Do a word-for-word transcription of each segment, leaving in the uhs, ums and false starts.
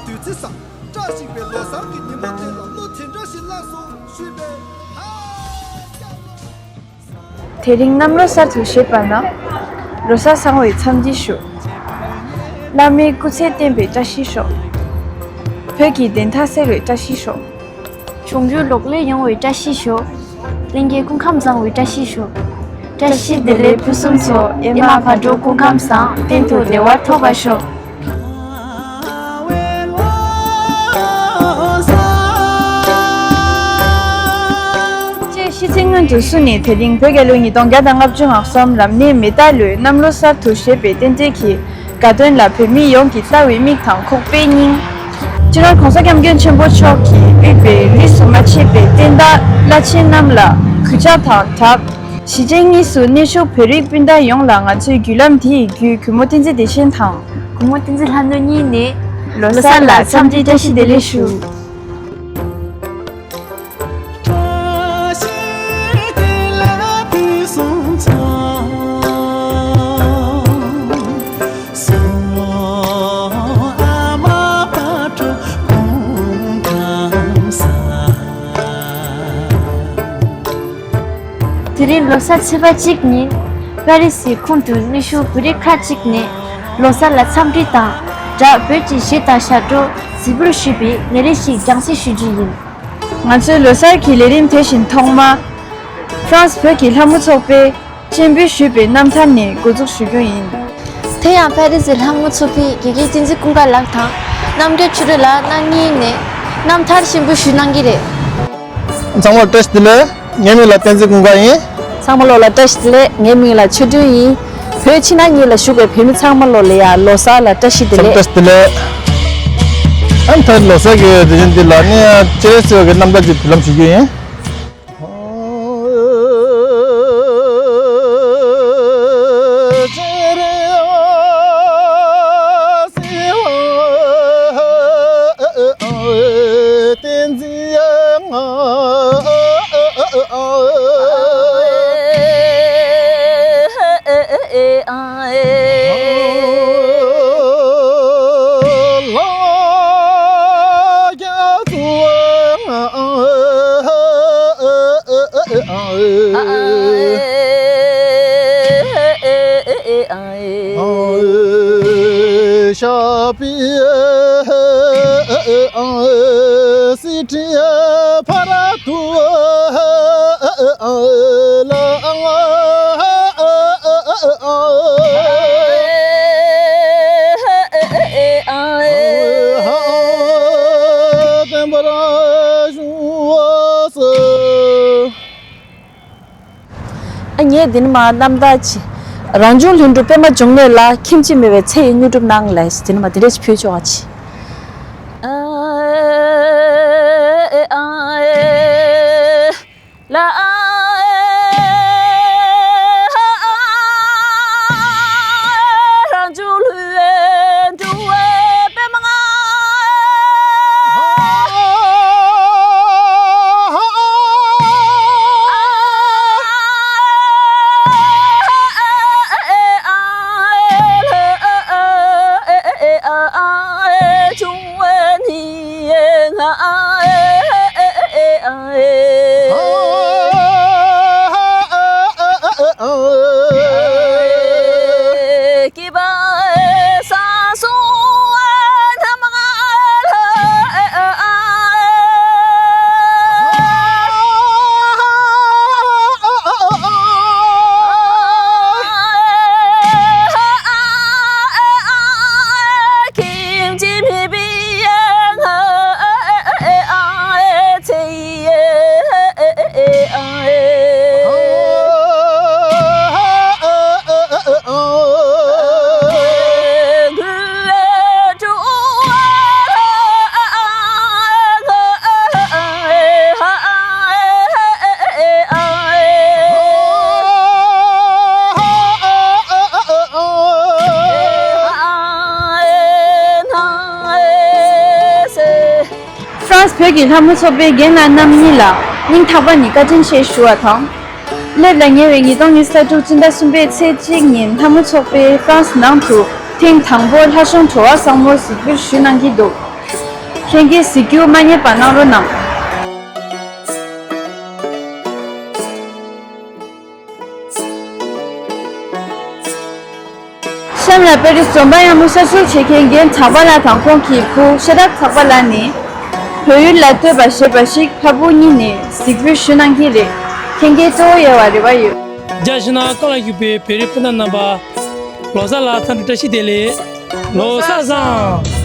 དུས་ཚེས་བཟང་། བཀྲ་ཤིས་པའི་ལོ་གསར་གྱི་ཉིན་མོ་དེ་ལ་བློ་དེ་འདྲ་ཞིག་བླངས་སོང་ཞུས་པས། དེ་རིང་གནམ་ལོ་གསར་དུ་བཞད་པ་ན། ལོ་གསར་བཟང་བའི་འཚམས་འདྲི་ཞུ། བླ་མའི་སྐུ་ཚེ་བརྟན་པའི་བཀྲ་ཤིས་ཤོག། བོད་ཀྱི་བདེན་མཐའ་གསལ་བའི་བཀྲ་ཤིས་ཤོག། འབྱུང་འགྱུར་ལོག་ལས་ཡོང་བའི་བཀྲ་ཤིས་ཤོག། ལྷན་རྒྱས་སྐུ་ཁམས་བཟང་བའི་བཀྲ་ཤིས་ཤོག། བཀྲ་ཤིས་བདེ་ལེགས་ཕུན་སུམ་ཚོགས། ཨེ་མ་བག་དྲོ་སྐུ་ཁམས་བཟང་། གཏན་དུ་བདེ་བ་ཐོབ་པར་ཤོག། ཅེས་ཤིས་ཚིག་སྔོན་དུ་བསུས་ནས། དེ་རིང་བོད་རྒྱལ་ལོ་ཉིས་སྟོང་བརྒྱ་དང་ལྔ་བཅུ་ང་གསུམ་རབ་གནས་མེ་རྟ་ལོའི་གནམ་ལོ་གསར་དུ་བཞད་པའི་རྟེན་འབྲེལ་གྱི་དགའ་སྟོན་ལ་བོད་མི་ཡོངས་ཀྱིས་བལྟ་བའི་མིག་དང་ཁོག་པའི་སྙིང་། སྤྱི་ནོར་༸གོང་ས་༸སྐྱབས་མགོན་ཆེན་པོ་མཆོག་གིས་དབུས་པའི་རིས་སུ་མ་ཆད་པའི་བསྟན་བདག་བླ་ཆེན་རྣམས་ལ་གུས་ཕྱག་དང་སྦྲགས། གཞིས་བྱེས་གཉིས་སུ་གནས་བཞུགས་བོད་རིགས་སྤུན་ཟླ་ཡོངས་ལ་ང་ཚོའི་བརྒྱུད་ལམ་འདི་ཡི་བརྒྱུད་གུས་མོ་བསྟན་འཛིན་བདེ་ཆེན་དང་། གུས་མོ་བསྟན་འཛིན་ལྷ་མོ་གཉིས་ནས་ལོ་གསར་ལ་འཚམས་འདྲི་བཀྲ་ཤིས་བདེ་ལེགས་ཞུ། དེ་རིང་ལོ་གསར་ཚེས་པ་གཅིག་ཉིན། པེ་རི་སིའི་ཁོངས་སུ་གནས་བཞུགས་བོད་རིགས་ཁག་ཅིག་ནས་ལོ་གསར་ལ་འཚམས་འདྲི་དང་སྦྲགས། བོད་ཀྱི་གཞས་དང་ཞབས་བྲོ་གཟིགས་འབུལ་ཞུས་པའི་ལས་རིམ་ཞིག་རྒྱང་སྲིང་ཞུ་རྒྱུ་ཡིན། ང་ཚོའི་ལོ་གསར་གྱི་ལས་རིམ་དེ་བཞིན་ཐོག་མར། ཧྥ་རན་སི་བོད་ཀྱི་ལྷ་མོ་ཚོགས་པས་སྤྱན་འབུལ་ཞུས་པའི་རྣམ་ཐར་ནས་འགོ་འཛུགས་ཞུ་རྒྱུ་ཡིན། དེ་ཡང་པེ་རི་སིའི་ལྷ་མོ་ཚོགས་པའི་དགེ་རྒན་བསྟན་འཛིན་ཀུན་དགའ་ལགས་དང་རྣམ་རྒྱལ་ཆོས་སྒྲོན་ལགས་རྣམ་གཉིས་ནས་རྣམ་ཐར་སྤྱན་འབུལ་ཞུ་གནང་གི་རེད། ཚང་མར་བཀྲ་ཤིས་བདེ་ལེགས། ངའི་མིང་ལ་བསྟན་འཛིན་ཀུན་དགའ་ཡིན། ཚང་མ་ལོ་ལ་བཀྲ་ཤིས་བདེ་ལེགས། ངའི་མིང་ལ་ཆོས་སྒྲོན་ཡིན། བོད་ཕྱི་ནང་གཉིས་ལ་བཞུགས་པའི་བོད་མི་ཚང་མ་ལོ་ལ་ཡ་ལོ་གསར་ལ་བཀྲ་ཤིས་བདེ་ཚང་མ་ལེགས། བཀྲ་ཤིས་བདེ་ལེགས། ཨ་ནི་ད་ལོ་གསར་གྱི་དུས་ཆེན་འདི་ལ་ནི་སྤྱན་རས་གཟིགས་ཀྱི་རྣམ་ཐར་ཅིག་འབུལ་ལམ་ཞུ་རྒྱུ་ཡིན། ངས་འདི་ནས་མར་རྣམ་ཐར་ཅིག་རང་བྱུང་ལྷུན་གྲུབ་པདྨ་འབྱུང་གནས་ལ། ཁྱིམ་གཅིག་མེད་པའི་ཚེ་ཡི་དངོས་གྲུབ་གནང་ལགས། འདི་ནས་མར་འདི་འདྲ་ཞིག་ཕུལ་ཆོག་པ་ཅིག་ཧྥ་རན་སི་བོད་ཀྱི་ལྷ་མོ་ཚོགས་པའི་རྒན་ལགས་རྣམ་གཉིས་ལ་སྙིང་ཐག་པ་ནས་བཀའ་དྲིན་ཆེ་ཞུ་བ་དང་། སླེབས་ལ་ཉེ་བའི་ཉིས་སྟོང་ཉི་ཤུ་རྩ་དྲུག་སྤྱི་ཟླ་གསུམ་པའི་ཚེས་གཅིག་ཉིན་ལྷ་མོ་ཚོགས་པས་ཧྥ་རན་སི་ནང་དུ་ཐེངས་དང་པོ་ལྷ་གཞུང་བྲོ་བ་བཟང་མོ་གཟིགས་འབུལ་ཞུས་གནང་གི་འདུག་ལྷན་རྒྱས་གཟིགས་རྒྱུ་མ་བསྙེལ་བ་གནང་རོགས་གནང་། གཤམ་ལ་དཔལ་རི་འཛོམས་དཔལ་དབྱངས་མོ་གསར་འཛུགས་བྱེད་མཁན་རྒན་གྲགས་པ་ལགས་དང་ཁོང་གི་བུ་ཤ་སྟག་གྲགས་པ་ལགས་ནས། བོད་ཡུལ་ལ་བསྟོད་པ་ཞེས་པ་ཞིག་ཕ་བུ་གཉིས་ནས་གཟིགས་འབུལ་ཞུ་གནང་གི་རེད། ལྷན་རྒྱས་སྤྲོ་བོ་ཡོད་པ་རེ་བ་ཡོད། རྒྱ་ཕྱི་ནང་གང་ལ་བཞུགས་པའི་བོད་རིགས་སྤུན་ཟླ་རྣམ་པ། ལོ་གསར་ལ་འཚམས་འདྲི་བཀྲ་ཤིས་བདེ་ལེགས། ལོ་གསར་བཟང་།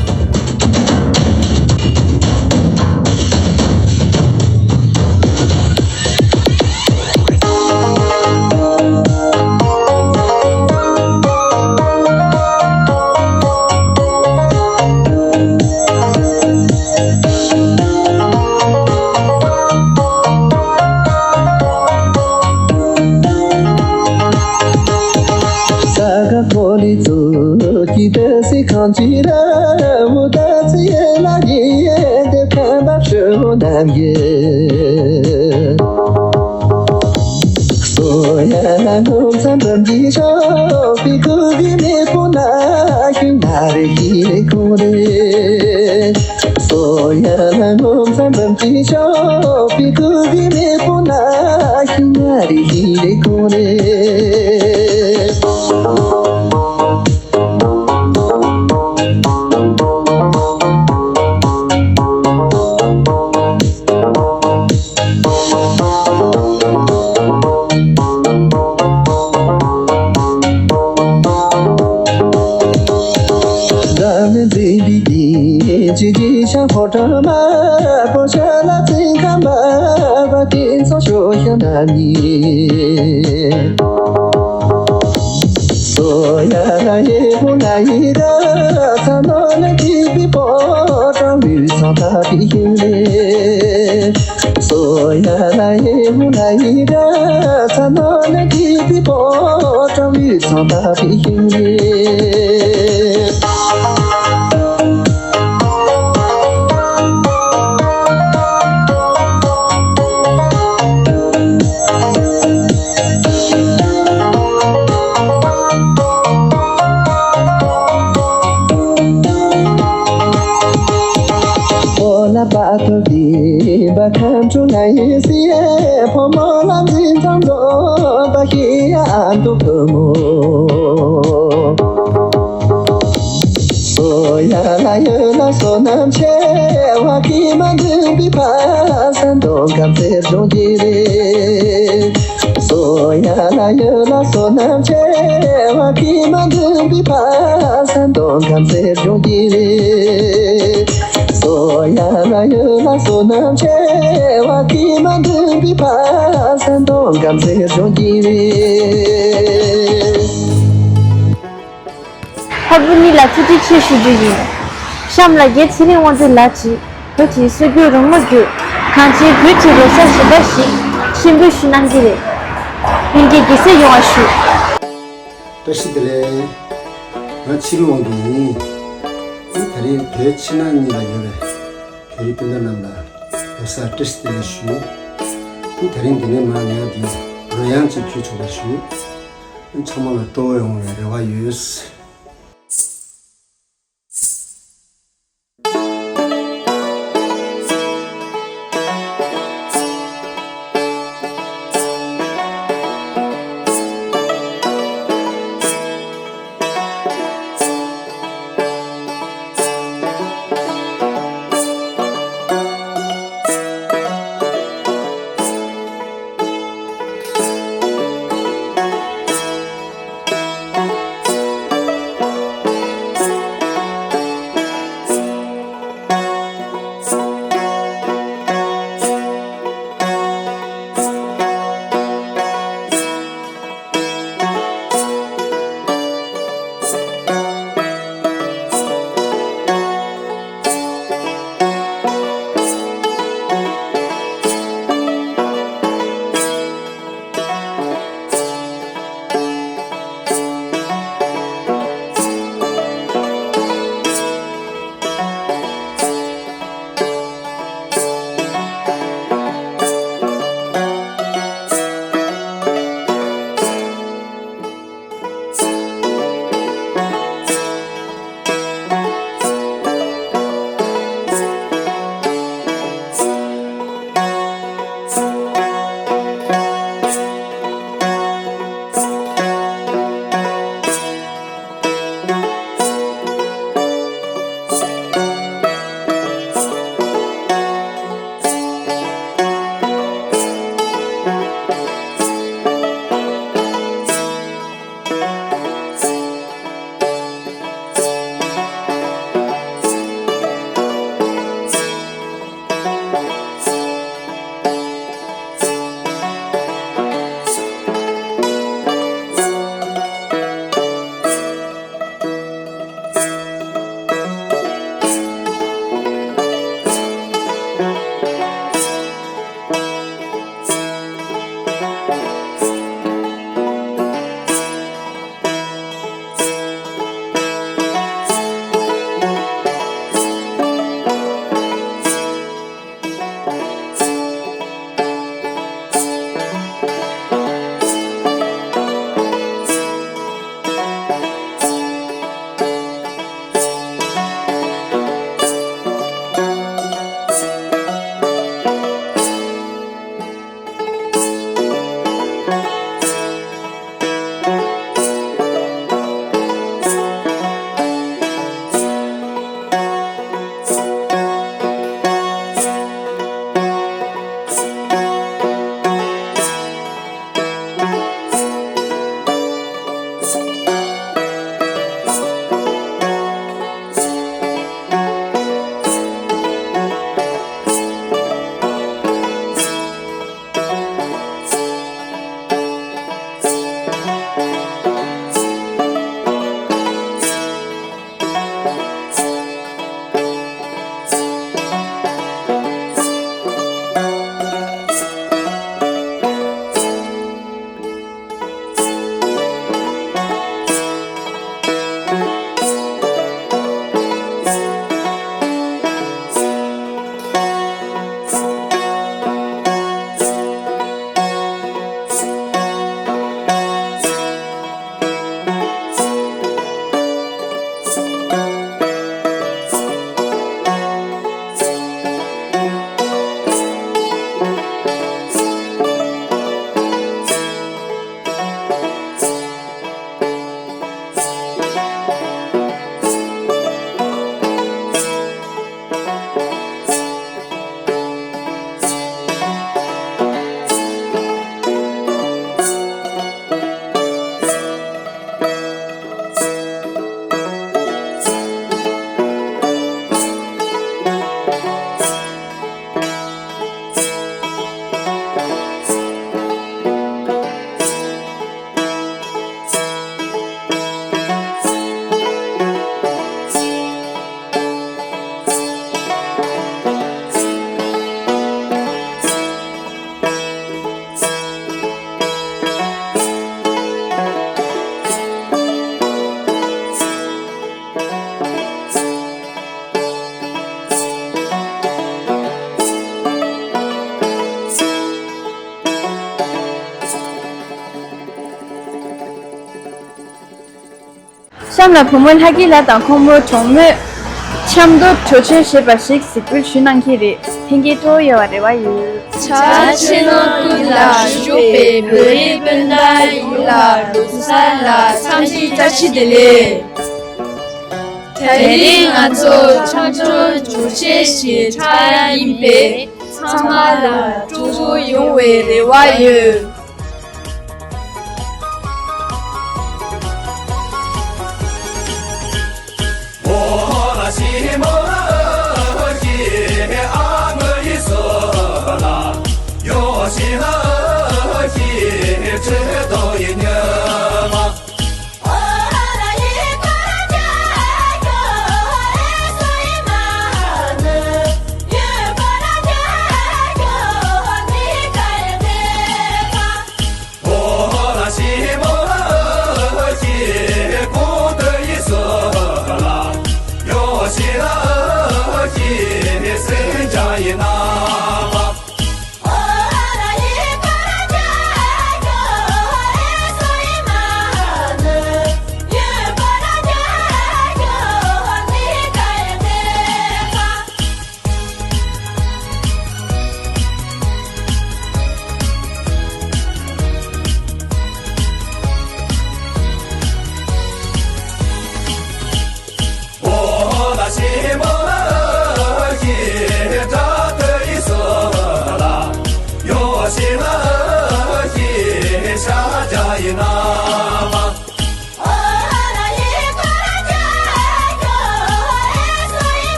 ཕ་བུ་གཉིས་ལ་ཐུགས་རྗེ་ཆེ་ཞུ་རྒྱུ་ཡིན། གཤམ་ལ་རྒན་ཚེ་རིང་དབང་འདུས་ལགས་ཀྱིས་བོད་ཀྱི་སྲོལ་རྒྱུན་རོལ་མོ་བརྒྱུད་གངས་ཅན་བོད་ཀྱི་ལོ་གསར་ཞེས་པ་ཞིག་སྤྱན་འབུལ་ཞུ་གནང་གི་རེད། ལྷན་རྒྱས་དགྱེས་གཟིགས་ཡོང་བ་ཞུ། བཀྲ་ཤིས་བདེ་ལེགས། ང་ཚེ་རིང་དབང་འདུས་ཡིན། ད་རེས་བོད་ཕྱི་ནང་གཉིས་ལ་ཡོད་པའི་བོད་རིགས་སྤུན་ཟླ་རྣམས་ལ་ལོ་གསར་བཀྲ་ཤིས་བདེ་ལེགས་ཞུ། ད་རིང་འདི་ནས་མར་ངས་འདི་རོལ་དབྱངས་ཅིག་ཕུལ་ཆོག་པ་ཞུ། ཚང་མ་ལ་སྤྲོ་བོ་ཡོང་བའི་རེ་བ་ཡོད། གཤམ་ལ་བུ་མོ་ལྷ་སྐྱིད་ལགས་དང་ཁོང་མོའི་གྲོགས་མོས་འཆམ་མདོ་བྲོ་ཆོས་ཞེས་པ་ཞིག་གཟིགས་འབུལ་ཞུ་གནང་གི་རེད། ལྷན་རྒྱས་སྤྲོ་བོ་ཡོད་པ་རེ་བ་ཡོད། བྱ་ཕྱི་ནང་ཀུན་ལ་ཞུགས་པའི་བོད་རིགས་སྤུན་ཟླ་ཡོངས་ལ་ལོ་གསར་ལ་འཚམས་འདྲི་བཀྲ་ཤིས་བདེ་ལེགས། དེ་རིང་ང་ཚོ་འཆམ་མདོ་བྲོ་ཆོས་ཞེས་འཁྲབ་ཡ་ཡིན་པས། ཚང་མ་ལ་སྤྲོ་བོ་ཡོང་བའི་རེ་བ་ཡོད།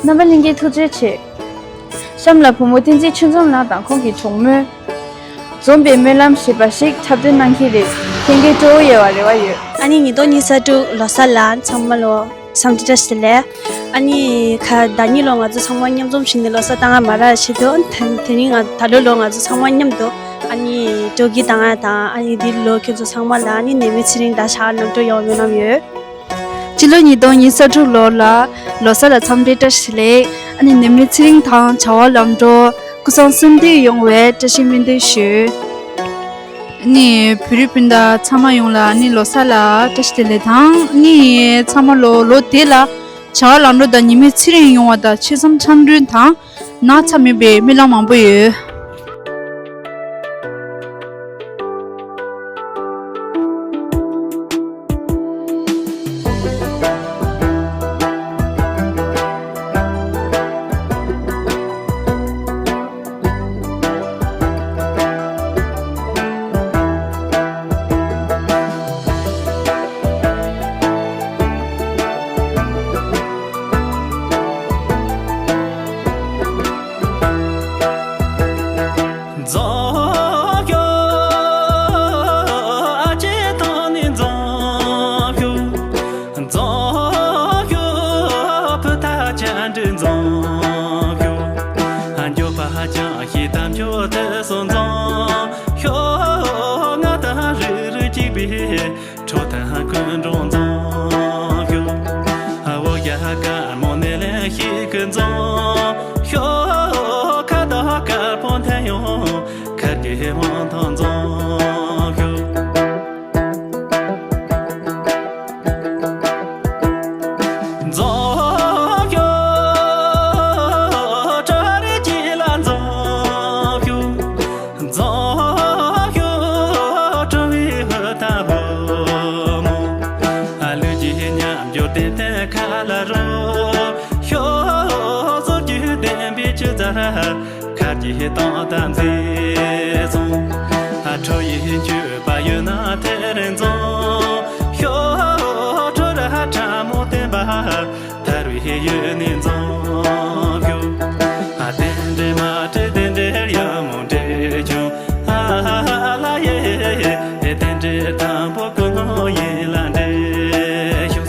རྣམ་པ་ལྷན་རྒྱས་ཐུགས་རྗེ་ཆེ། གཤམ་ལ་བུ་མོ་བསྟན་འཛིན་ཆོས་འཛོམས་ལགས་དང་ཁོང་གི་གྲོགས་མོས། འཛོམས་པའི་སྨོན་ལམ་ཞེས་པ་ཞིག་འཁྲབ་སྟོན་གནང་གི་རེད། ལྷན་རྒྱས་སྤྲོ་བོ་ཡོད་པ་རེ་བ་ཡོད། ཨ་ནི་ཉིས་སྟོང་ཉི་ཤུ་རྩ་དྲུག་ལོ་གསར་ལ་ཚང་མ་ལོ་འཚམས་འདྲི་བཀྲ་ཤིས་བདེ་ལེགས། ཨ་ནི་ཁ་ཟླ་ཉིན་ལོ་ང་ཚོ་ཚང་མ་མཉམ་འཛོམས་བྱས་ནས་ལོ་གསར་བཏང་བ་མ་རག་ཆེད་དུ་དེ་དེ་རིང་ང་ད་ལོ་ལོ་ང་ཚོ་ཚང་མ་མཉམ་དུ་ ཨ་ནི་སྤྲོ་སྐྱིད་དང་ང་དང་ཨ་ནི་འདིར་ལོ་ཁྱེད་ཚོ་ཚང་མ་ལ་ཨ་ནི་ནད་མེད་ཚེ་རིང་དང་ཕྱག་ལམ་འགྲོ་ཡོང་སྨོན་ལམ་ཡོད། སྤྱི་ལོ་ཉིས་སྟོང་ཉི་ཤུ་རྩ་དྲུག་ལོ་ལ་ལོ་གསར་ལ་འཚམས་འདྲི་བཀྲ་ཤིས་བདེ་ལེགས། ཨ་ནི་ནད་མེད་ཚེ་རིང་དང་བྱ་བ་ལམ་འགྲོ་སྐུ་གསུམ་བསོད་བདེ་ཡོང་བའི་བཀྲ་ཤིས་སྨོན་འདུན་ཞུ། ཨ་ནི་བོད་རིགས་སྤུན་ཟླ་ཚང་མ་ཡོངས་ལ་ཨ་ནི་ལོ་གསར་ལ་བཀྲ་ཤིས་བདེ་ལེགས་དང་ཨ་ནི་ཚང་མ་ལོ་ལོ་དེ་ལ་བྱ་བ་ལམ་འགྲོ་དང་ནད་མེད་ཚེ་རིང་ཡོང་བ་དང་ཆོས་བཟང་འཆམ་མགྲོན་དང་ན་ཚ་མེད་པའི་སྨོན་ལམ་མང་པོ་ཡོད། འཛོམས་ཤོག་ཨ་ཅེ་དང་ནི་འཛོམས་ཤོག་འཛོམས་ཤོག་བུ་ཐག་ཅན་འདྲི་འཛོམས་ཤོག་འགྱོད་པ་ཅང་ཤེས་དམ་ཆོས་དེ་སོ་འཛོམས་ཤོག་ང་དང་རིགས་རུས་གཅིག་པའི་ཁྲོ་དང་ཀུན་འགྲོ་འཛོམས་ཤོག་འོ་ཡ་དཀར་མོ་ནས་ལེན་ཞིག་གི་འཛོམས་ཤོག་ཁ་དོག་དཀར་པོ་འཐེན་ཡོང་ཁར་གྱི་དབང་ཐང་འཛོམས་ཤོག་འཛོམས་ཤོག་བྲོ་རེ་གྱིས་ལ་འཛོམས་ཤོག་འཛོམས་ཤོག་བྲོ་བའི་ཧུར་ཐག་བུ་མོ། ལུས་ཀྱི་ཉམས་འགྱུར་ཏན་ཏན་ཁ་ལ་རོལ་ཤོག་ཟོར་གྱི་བདེན་པའི་ཆུ་རྩྭ། ཁ་གྱེས་སྟོང་དང་མཛེས་སོང་། ཁྲོ་ཡི་མཆོད་པ་ཡོད་ན་དེར་འཛོམས་ཤོག་ཁྲོ་ར་ཕྲ་མོ་བསྟན་པ་དར་བའི་ཡུལ་ནས་འཛོམས་ཤོག་རྟེན་འབྲེལ་མ་འབྲེལ་རྟེན་འབྲེལ་ཡང་མོ་འབྲེལ་བྱུང་། ཨ་ལ་ཡེ། རྟེན་འབྲེལ་དང་པོ་ཀུན་སློང་ཡིད་ལ་འདྲེས་ཤོག་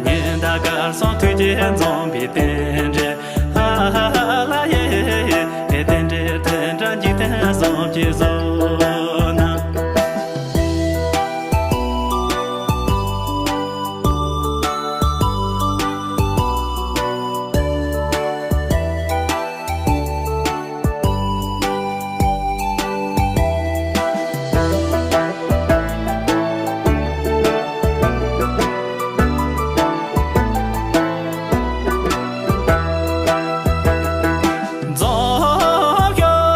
ཉི་ཟླ་སྐར་གསུམ་དུས་ཀྱིས་འཛོམས་པའི་རྟེན་འབྲེལ། ཨ་ལ་ཡེ། རྟེན་འབྲེལ་དེ་འདྲ་འཇིག་རྟེན་གསུམ་གྱི་བཟོ་ན། འཛོམས་ཤོག་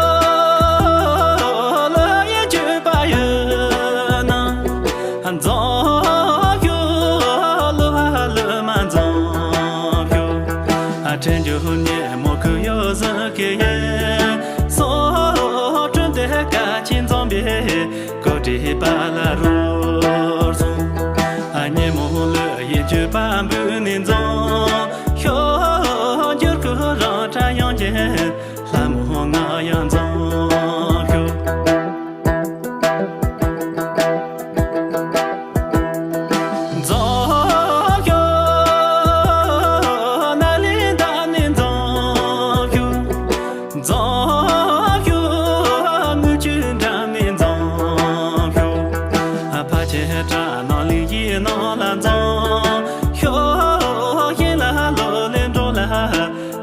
ལ་ཡི་གྱུར་པ་ཡོད་ན། འཛོམས་ཤོག་ལོ་བ་ལོ་མ་འཛོམས་ཤོག་ཁྲེན་ཇོ་ཉེ་མོ་ཁུ་ཡོ་ཟ་ཁེ་ཡེ་སོ་ཁྲུན་ཏེ་ཀ་ཆེན་འཛོམས་པའི། ཀོ་ཏི་པ་ལ་རོལ་སོང་། ཉེ་མོ་ལོ་ཡི་གྱུར་པ་འབུལ་ནས་འཛོམས་ཤོག་འགྱུར་ཁུག་རང་སྒྲ་ཡང་ཅན་ལྷ་མོ་ང་ཡང་འཛོམས་ཤོག་འཛོམས་ཤོག་ན་ལེན་དང་ནི་འཛོམས་ཤོག་འཛོམས་ཤོག་དངུལ་ཆུ་འགྲམ་ནས་འཛོམས་ཤོག་ཕ་ཆེ་བྲག་ནང་གླིང་ཡི་ནང་ལ་འཛོམས་ཤོག་ཞིང་ལ་ལོ་ལེན་འགྲོ་ལ་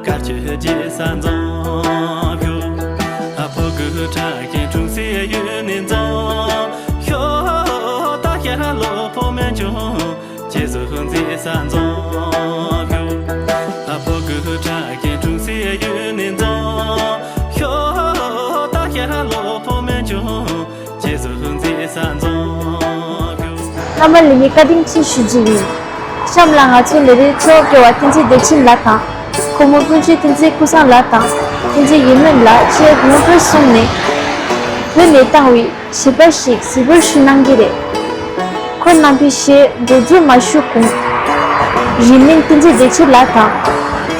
དཀར་ཆུ་རྒྱས་ས་འཛོམས་ཤོག་ཕོ་དགུ་ཁྲ་རྒན་འཁྲུངས་སའི་ཡུལ་ནས་འཛོམས་ཤོག་ད་ཤ་ལོ་ཕོ་མེད་ཆུང་། ཁྱེད་ཚོ་མཛེས་ས་འཛོམས་ཤོག་ཨ་ཕོ་དགུ་ཁྲ་རྒན་འཁྲུངས་སའི་ཡུལ་ནས་འཛོམས་ཤོག་ད་ཤ་ལོ་ཕོ་མེད་ཆུང་། ཁྱེད་ཚོ་མཛེས་ས་འཛོམས་ཤོག་བླ་མ་ལེགས་ཉེས་བཀའ་དྲིན་ཆེ་ཞུ་རྒྱུ་ཡིན། གཤམ་ལ་ང་ཚོའི་ལས་རིགས་ཚོགས་སྐྱོ་བ་བསྟན་འཛིན་བདེ་ཆེན་ལགས་དང་། ཁོ་མོ་སྤུན་མཆེད་བསྟན་འཛིན་ཀུན་བཟང་ལགས་དང་། བསྟན་འཛིན་ཡེ་སྨོན་ལགས་བཅས་ངོ་སྤྲོད་གསུངས་ནས། བོད་ནས་བཏང་བའི། བྱིས་པ་ཞིག་གཟིགས་འབུལ་ཞུ་གནང་གི་རེད། ཁོ་རྣམ་པའི་གཞས་འགོ་འཛུགས་མ་ཞུ་གོང་། རིང་མིན་བསྟན་འཛིན་བདེ་ཆེན་ལགས་དང་།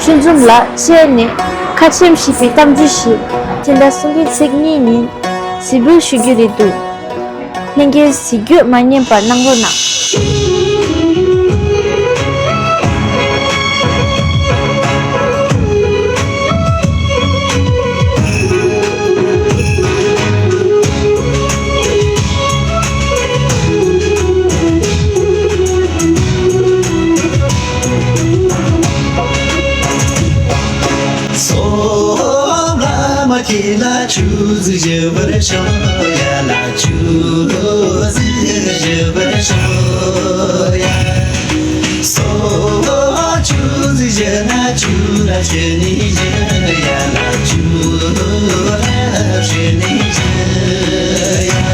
ཆོས་འཛོམས་ལགས་བཅས་ནས་ཁ་ཆེམས་ཞེས་པའི་གཏམ་རྒྱུད་ཞིག་སྤྱི་ཟླ་གསུམ་པའི་ཚེས་གཉིས་ཉིན་གཟིགས་འབུལ་ཞུ་རྒྱུ་རེད་འདུག་ལྷན་རྒྱས་གཟིགས་རྒྱོད་མ་ཉན་པར་གནང་རོགས་གནང་། ཆུ་ཟིག་བཞུ་བར་ཤོག་ཡ་ལ། ཆུ་ཟིག་བཞུ་བར་ཤོག་ཡ། སོ། ཆུ་ཟིག་བཞུ་ན་ཆུ་ར་བཞུ་ནི་བཞུ་ཡ་ལ། ཆུ་ར་བཞུ་ནི་བཞུ་ཡ།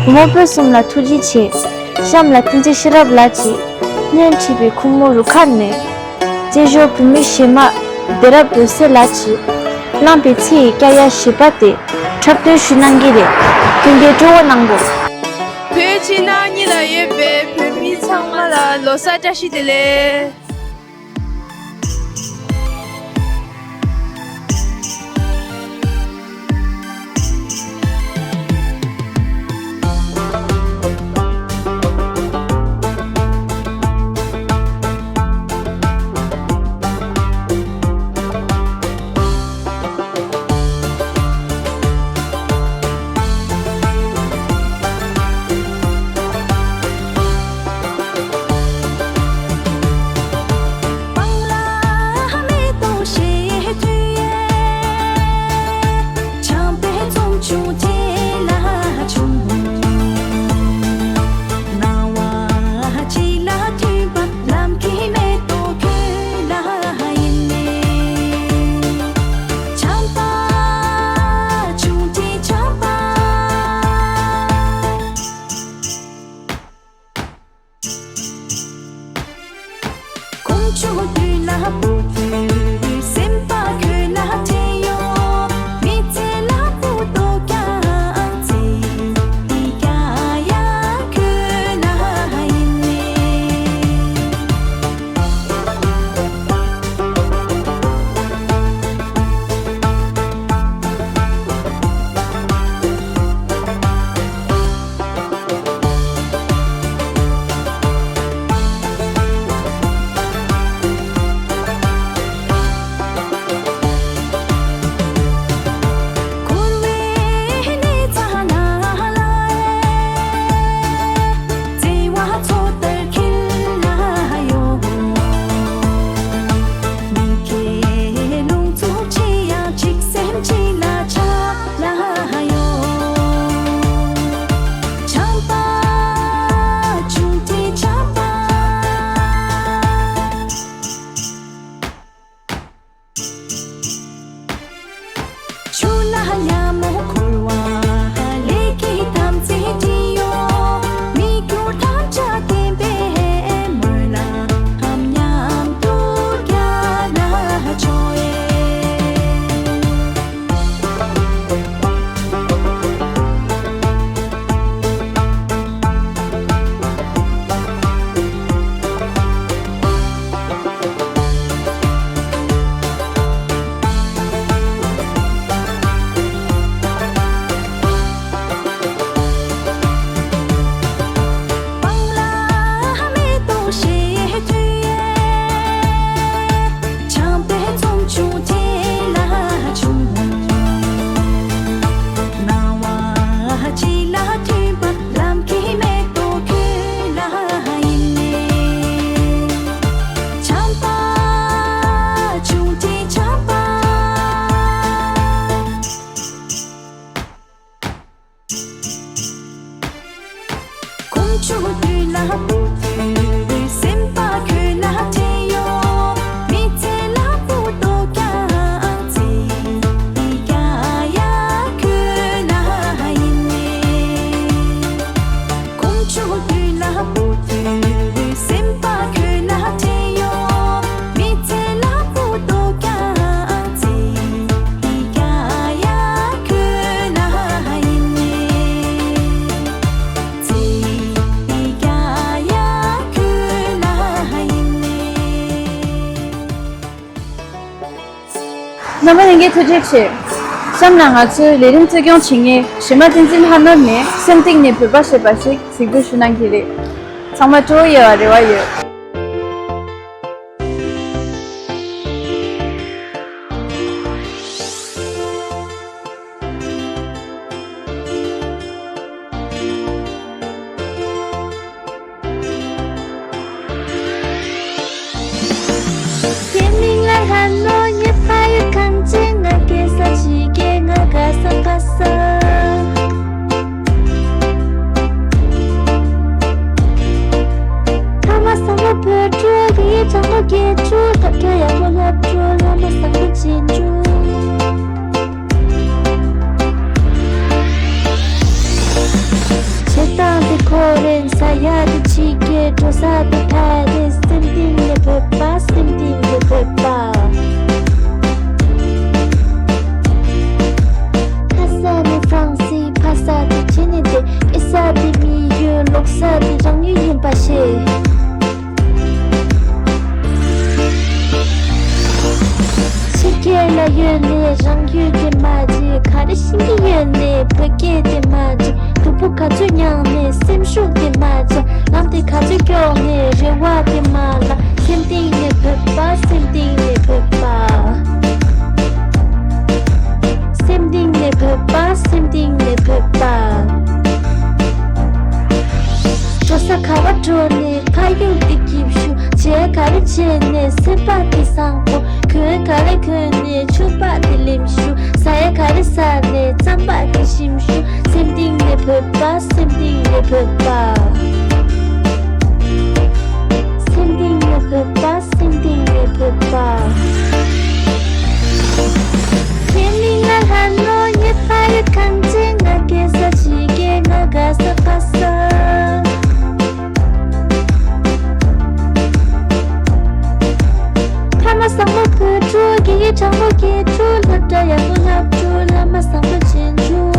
བུ་མོ་བོད་གསུམ་ལ་ཐུགས་རྗེ་ཆེ། གཤམ་ལ་བསྟན་འཛིན་ཤེས་རབ་ལགས་ཀྱིས་སྙན་བྲིས་པའི་ཁོང་མོ་རུ་ཁག་ནས། བཙན་བྱོལ་བོད་མིའི་གཞས་མ་བདེ་རབ་འོད་ཟེར་ལགས་ཀྱིས་བླངས་པའི་ཚེ་ཡི་སྐྱ་ཡ་ཞེས་པ་དེ་འཁྲབ་སྟོན་ཞུ་གནང་གི་རེད། སྐུ་མཁྱེན་སྤྲོ་བོ་གནང་དགོས། བོད་ཕྱི་ནང་གཉིས་ལ་ཡོད་པའི་བོད་མི་ཚང་མ་ལ་ལོ་གསར་བཀྲ་ཤིས་བདེ་ལེགས། རྣམ་པ་ལྷན་རྒྱས་ཐུགས་རྗེ་ཆེ། གཤམ་ལ་ང་ཚོའི་ལས་རིམ་གཙོ་སྐྱོང་བྱེད་མཁན་གཞས་མ་བསྟན་འཛིན་ལྷ་ནོར་ནས་སེམས་གཏིང་ནས་བོད་པ་ཞེས་པ་ཞིག་གཟིགས་འབུལ་ཞུ་གནང་གི་རེད། ཚང་མ་སྤྲོ་བོ་ཡོད་པའི་རེ་བ་ཡོད། ཁྱེད་མིང་ལ་ལྷ་ནོར། ངའི་ཕ་ཡུལ་གངས་ཅན། ང་སྐྱེས་ས་ཕྱི་རྒྱལ། ང་དགའ་ས་ཕ་ས། ཕ་མ་བཟང་པོ་བོད་ཕྲུག་ཡིན། གྲྭ་ལོག་དགེ་ཕྲུག་སློབ་གྲྭ་ཡག་པོ་སློབ་ཕྲུག་བླ་མ་བཟང་པོ་རྗེས་འཇུག་བྱེད་སྟངས་དེ་ཁོ་རེད། ཟ་ཡ་དེ་ཕྱི་རྒྱལ། འགྲོ་ས་དེ་ཕ་རེད། སེམས་གཏིང་ནས་བོད་པ། སེམས་གཏིང་ནས་བོད་པ། ཁ་ས་ནི་ཧྥ་རན་སི། ཕ་ས་དེ་ཁྲི་ནི་དེ། སྐྱེ་ས་དེ་མི་ཡུལ། ལོག་ས་དེ་རང་ཡུལ་ཡིན་པ་ཤེས། ཕྱི་རྒྱལ་ལ་ཡོད་ནས་རང་ཡུལ་དེ་མ་བརྗེད། ག་རེ་ཤེས་ཀྱི་ཡོད་ནས་བོད་སྐད་དེ་མ་བརྗེད། སྡུག་པོ་ག་ཚོད་མྱངས་ནས་སེམས་ཤུགས་དེ་མ་ཆག་ལམ་དེ་ག་ཚོད་མགྱོགས་ནས་རེ་བ་དེ་མ་བརླག་སེམས་གཏིང་ནས་བོད་པ། སེམས་གཏིང་ནས་བོད་པ། སེམས་གཏིང་ནས་བོད་པ། སེམས་གཏིང་ནས་བོད་པ། འགྲོ་ས་ག་བ་འགྲོ་ནས་ཕ་ཡུལ་དེ་སྐྱིད་ཤོས། བྱས་ག་རེ་བྱས་ནས་སེམས་པ་དེ་བཟང་པོ། གོན་ག་རེ་གོན་ནས་ཕྱུ་པ་དེ་ལེམ་ཤོས། ཟ་ཡ་ག་རེ་ཟ་ནས་རྩམ་པ་དེ་ཞིམ་ཤོས། སེམས་གཏིང་ནས་བོད་པ། སེམས་གཏིང་ནས་བོད་པ། སེམས་གཏིང་ནས་བོད་པ། སེམས་གཏིང་ནས་བོད་པ། ཁྱེད་མིང་ལ་ལྷ་ནོར། ངའི་ཕ་ཡུལ་གངས་ཅན། ང་སྐྱེས་ས་ཕྱི་རྒྱལ། ང་དགའ་ས་ཕ་ས། ཕ་མ་བཟང་པོ་བོད་ཕྲུག་གི་གྲངས་པོ་སྐྱེས་ཕྲུག་སློབ་གྲྭ་ཡག་པོ་སློབ་ཕྲུག་བླ་མ་བཟང་པོ་རྗེས་འཇུག་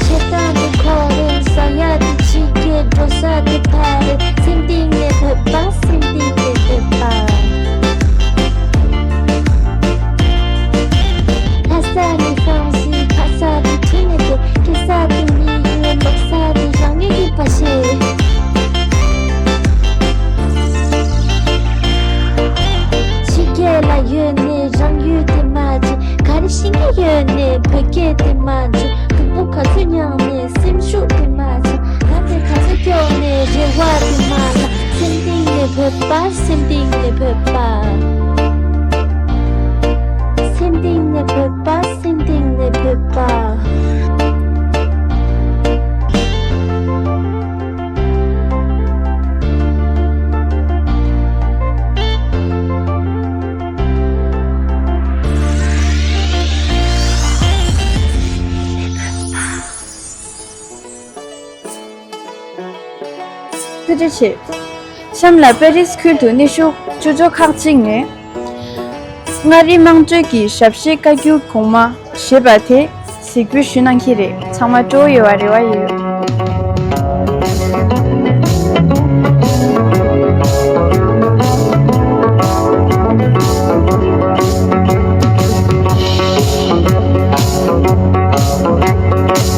བྱེད་སྟངས་དེ་ཁོ་རེད། ཟ་ཡ་དེ་ཕྱི་རྒྱལ། འགྲོ་ས་དེ་ཕ་རེད། སེམས་གཏིང་ནས་བོད་པ། སེམས་གཏིང་ནས་བོད་པ། ལྷ་ས་ནི་ཧྥ་རན་སི། ཕ་ས་དེ་ཁྲི་ནི་དེ། སྐྱེ་ས་དེ་མི་ཡུལ། ལོག་ས་དེ་རང་ཡུལ་ཡིན་པ་ཤེས། ཕྱི་རྒྱལ་ལ་ཡོད་ནས་རང་ཡུལ་དེ་མ་བརྗེད། ག་རེ་ཤེས་ཀྱི་ཡོད་ནས་བོད་སྐད་དེ་མ་བརྗེད། སྡུག་པོ་ག་ཚོད་མྱངས་ནས་སེམས་ཤུགས་དེ་མ་ཆག་ལམ་དེ་ག་ཚོད་མགྱོགས་ནས་རེ་བ་དེ་མ་བརླག་སེམས་གཏིང་ནས་བོད་པ། སེམས་གཏིང་ནས་བོད་པ། སེམས་གཏིང་ནས་བོད་པ། སེམས་གཏིང་ནས་བོད་པ། ཐུགས་རྗེ་ཆེ། གཤམ་ལ་པེ་རིས་ཁུལ་དུ་གནས་བཞུགས་ཅོ་ཅོ་ཁག་ཅིག་ནས། མངའ་རིས་དམངས་ཁྲོད་ཀྱི་ཞབས་ཕྱི་བཀའ་འགྱུར་གོང་མ་ཞེས་པ་དེ་གཟིགས་འབུལ་ཞུ་གནང་གི་རེད། ཚང་མ་སྤྲོ་བོ་ཡོད་པ་རེ་བ་ཡོད།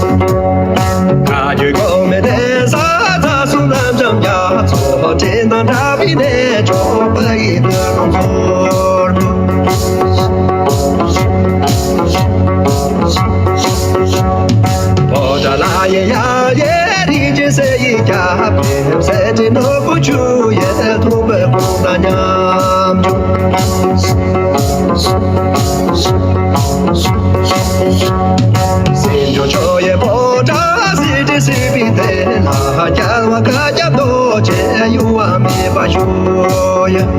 བཀའ་བརྒྱུད་གོང་མའི་གདན་ས་རྩ་གསུམ་རབ་འབྱམས་རྒྱ་མཚོ། འདྲེན་དང་འདྲ་བའི་གནས་མཆོག་དཔལ་ཡུལ་སྟོད་ལུང་མཚོར། ཕོ་བྲང་ལ་ཡི་ཡ་ཡེ་རིག་འཛིན་གསལ་ཡི་རྒྱ་མཚོ། གསེར་ཁྲི་ནོར་བུ་ཆུ་ཡི་སྟོད་པའི་ཁོང་དང་མཉམ་འཇོག་སེམས་མཆོག་ཆོས་ཡི་ཕོ་བྲང་གསེར་ཁྲི་སྲིད་པའི་གདན་ལ། རྒྱལ་བ་བཀའ་བརྒྱ་རྡོ་རྗེ་གཡོ་བ་མེད་པར་བཞུགས་ཡོད།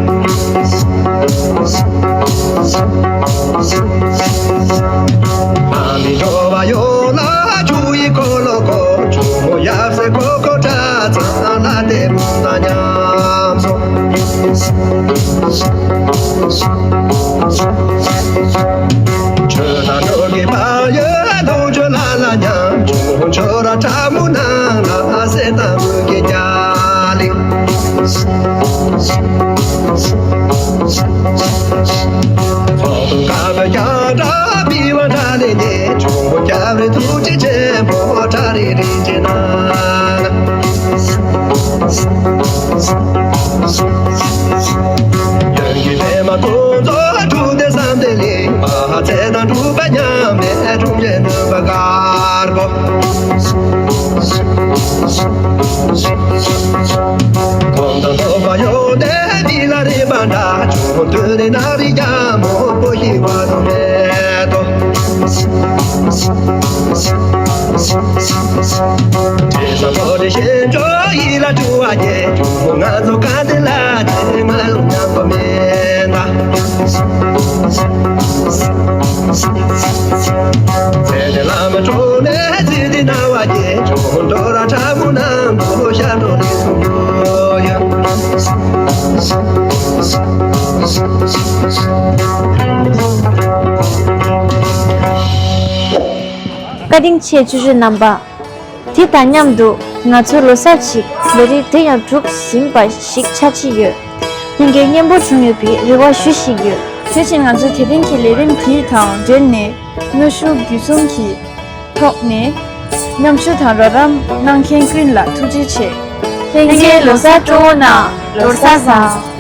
ཨ་མི་འགྲོ་བ་ཡོངས་ལ་ཆོས་ཀྱི་འཁོར་ལོ་བསྐོར། ཆོས་ཡབ་སྲས་འཁོར་འཁོར་གྲྭ་ཚང་ལ་དད་པ་དང་མཉམ་སོང་། ཆོས་དང་ཆོས་ཀྱི་ཕ་ཡུལ་ལུང་ཕྱོགས་ལ་ལ་མཉམ་འཇོག་ཆོས་ར་ཁྲ་མོ་ནང་ལ་སེམས་དང་མོས་ཀྱི་རྒྱ་གླིང་། ཚོགས་གཏོར་དཀར་པོའི་རྒྱ་གྲགས་ཕུལ་བ་འདྲ་ལས་ནས། འབྱུང་པོ་སྐྱབས་རེ་ཐུགས་རྗེ་ཆེན་པོ་གྲ་རེ་རེ་བྱེད་ན། ཡོན་གྱི་པདྨ་ཀུན་རྫོབ་དྲུག་སྡེ་བསམ་གཏན་གླིང་། མ་ཧཱ་ཙནྡྲ་དྲུག་པ་མཉམ་མེད་དྲུང་འཇལ་མུན་པ་དཀར་པོ། གོམ་དང་ཐོག་པ་གཡོགས་ཏེ་འདི་ལ་རིམ་པ་འདྲ། འབྱུང་འདུས་ནས་ནག་རི་རྒྱལ་མོ་པོ་ཞིག་བ་དང་མེད་དོ། དྲི་ཟ་མོ་དྲི་ཞེན་ཅོ་ཡི་ལ་བྲོ་བ་རྒྱས། འབྱུང་པོ་ང་ཚོ་ག་དེ་ལ་དེ་ང་ལུ་ཉམས་པ་མེད་ན། ཚེ་འདི་བླ་མ་གྲོངས་ནས་ཚེ་འདི་ན་བ་རྒྱས། འབྱུང་པོ་འགྲོ་ར་ཁྲ་མོ་ནང་དུ་ཤར་འགྲོ་རེ་སུ་ཡོད། བཀའ་དྲིན་ཆེ་ཆུ་ཆུ་རྣམ་པ། དེ་དང་མཉམ་དུ་ང་ཚོའི་ལོ་གསར་ཞིག་ལས་རིམ་དེ་ཡང་གྲུབ་ཟིན་པ་ཞིག་ཆགས་ཀྱི་ཡོད། ལྷན་རྒྱས་སྙན་པོ་བྱུང་ཡོད་པའི་རེ་བ་ཞུ་བཞིན་ཡོད། དེ་བཞིན་ང་ཚོའི་དེ་རིང་གི་ལས་རིམ་དེ་དང་འབྲེལ་ནས་དངོས་ཤུགས་བརྒྱུད་གསུམ་གྱི་ཐོག་ནས་མཉམ་ཞུགས་དང་རོགས་རམ་གནང་མཁན་ཀུན་ལ་ཐུགས་རྗེ་ཆེ། ལྷན་རྒྱས་ལོ་གསར་སྤྲོ་བོ་གནང་། ལོ་གསར་བཟང་།